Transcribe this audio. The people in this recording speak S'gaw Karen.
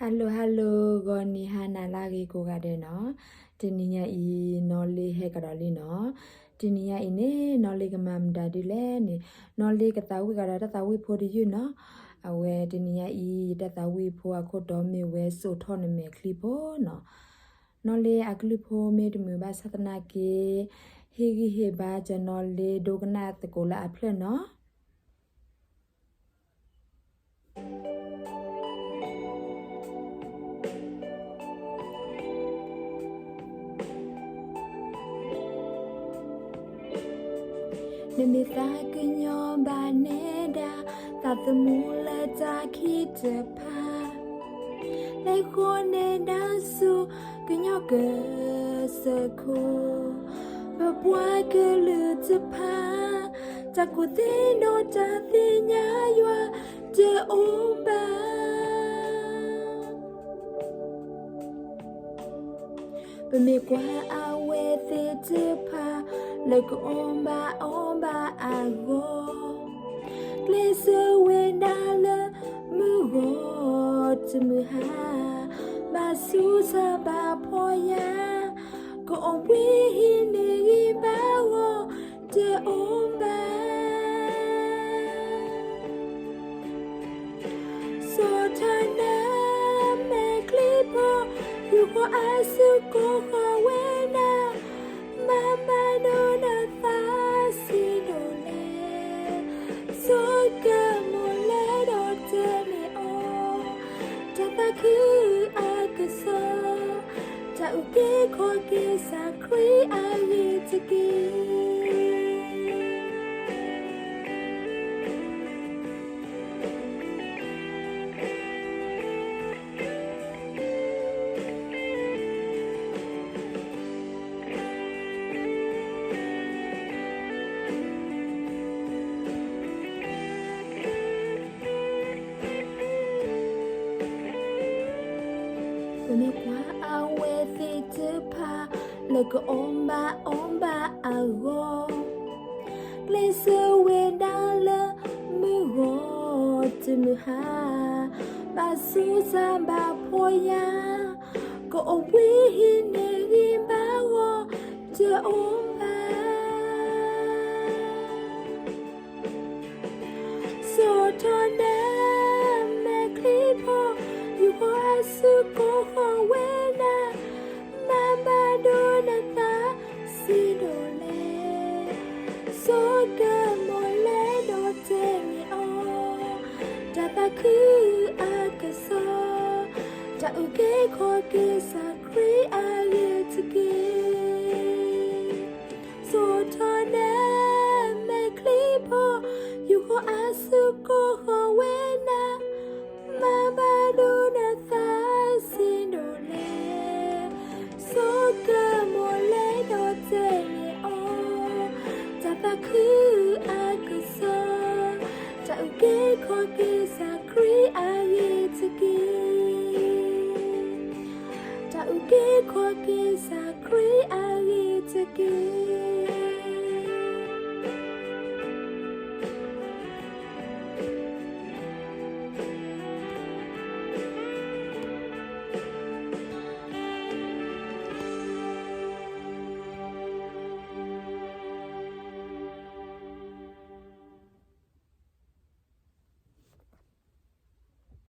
Hello hello, ဂီၤနံၤဟါနၤလၢအဂ့ၤကိးဂၤဒဲးနီၤ. တနံၤညါအံၤ နီၢ်လ့ဟဲကဒီးလံနီၤ. တနံၤညါအံၤန့ၣ် နီၢ်လ့ကမၤမတၤဒ်လဲၣ်န့ၣ်, နီၢ်လ့ကသးဝံၣ်ကဒီးတၢ်သးဝံၣ်ဖိတယုၢ်နီၤ. အဝဲတနံၤညါအံၤ ယတၢ်သးဝံၣ်ဖိအခိၣ်တီမ့ၢ်ဝဲစိာ်ထီၣ်နမဲာ်ချံဖိနီၤ. နီၢ်လ့အကလုၢ်ဖိမ့ၢ်တမုာ်ဘၣ်ဆၣ်သနာ်က့ ဟ့ၣ်ဂံၢ်ဟ့ၣ်ဘါကၠီနီၢ်လ့ဒိကနၣ်သကိးလၢအဖျၢၣ်နီၤ. နမ့ၢ်သးကညီၤဘၣ်နဲဒၣ် သးသမူလၢတၢ်ခံးတဖၣ် လဲၤဃီၤနဲဒၣ်ဆူကညီကစၢၢ်ခိၣ်, ပပှၤကလုာ်တဖၣ် တၢ်ကူၣ်သ့ဒီးတၢ်သ့ၣ်ညါယွၤတအိၣ်ဘၣ်. ပမ့ၢ်ကွၢ်အဝဲသ့ၣ်တဖၣ် လၢကအီၣ်ဘၣ်အီဘၣ်အဂီၢ်, ကျဲးစၢးဝဲဒၣ်လၢမုၢ်ဂီၤတမုၢ်ဟါ, ဘၣ်ဆူးစၢ်ဘၣ်ဖှီၣ်ယာ်, ကအိၣ်ဘှံးဟံးန့ၢ်ဂံၢ်ဘါဂီၢ်တအိၣ်ဘၣ်. စိာ်ထီၣ်နမဲာ်ချံဖိ, ယူၢ်ဃီအစုကိးဃီၤဝဲဒၣ်, မၤဘၣ်ဒိနသးစံဒိၣ်လဲၣ်, ဆိကမိၣ်လဲဒီးတဲန့ၢ်အီၤ, တၢ်သးခုအကစီၣ်, တၢ်အုၣ်က့ၤခီၣ်က့ၤစၢ်ခရံာ်အဂ့ၢ်တက့ၢ်. ပမ့ၢ်ကွၢ်အဝဲသ့ၣ်တဖၣ် လၢကအီၣ်ဘၣ်အီဘၣ်အဂီၢ်, ကျဲးစၢးဝဲဒၣ်လၢမုၢ်ဂီၤတမုၢ်ဟါ, ဘၣ်ဆူးစၢ်ဘၣ်ဖှီၣ်ယာ်, ကအိၣ်ဘှံးဟံးန့ၢ်ဂံၢ်ဘါဂီၢ်တအိၣ်ဘၣ်. စိာ်ထီၣ်နမဲာ်ချံဖိ, ယူၢ်ဃီအစုကိးဃီၤဝဲဒၣ်, မၤဘၣ်ဒိနသးစံဒိၣ်လဲၣ်, ဆိကမိၣ်လဲဒီးတဲန့ၢ်အီၤ, တၢ်သးခုအကစီၣ်, တၢ်အုၣ်က့ၤခီၣ်က့ၤစၢ်ခရံာ်အဂ့ၢ်တက့ၢ်. စိာ်ထီၣ်နမဲာ်ချံဖိ, ယူၢ်ဃီအစုကိးဃီၤဝဲဒၣ်, မၤဘၣ်ဒိနသးစံဒိၣ်လဲၣ်, ဆိကမိၣ်လဲဒီးတဲန့ၢ်အီၤ, တၢ်သးခုအကစီၣ်, တၢ်အုၣ်က့ၤခီၣ်က့ၤစၢ်ခရံာ်အဂ့ၢ်တက့ၢ်. တၢ်အုၣ်က့ၤခီၣ်က့ၤစၢ်ခရံာ်အဂ့ၢ်တက့ၢ်.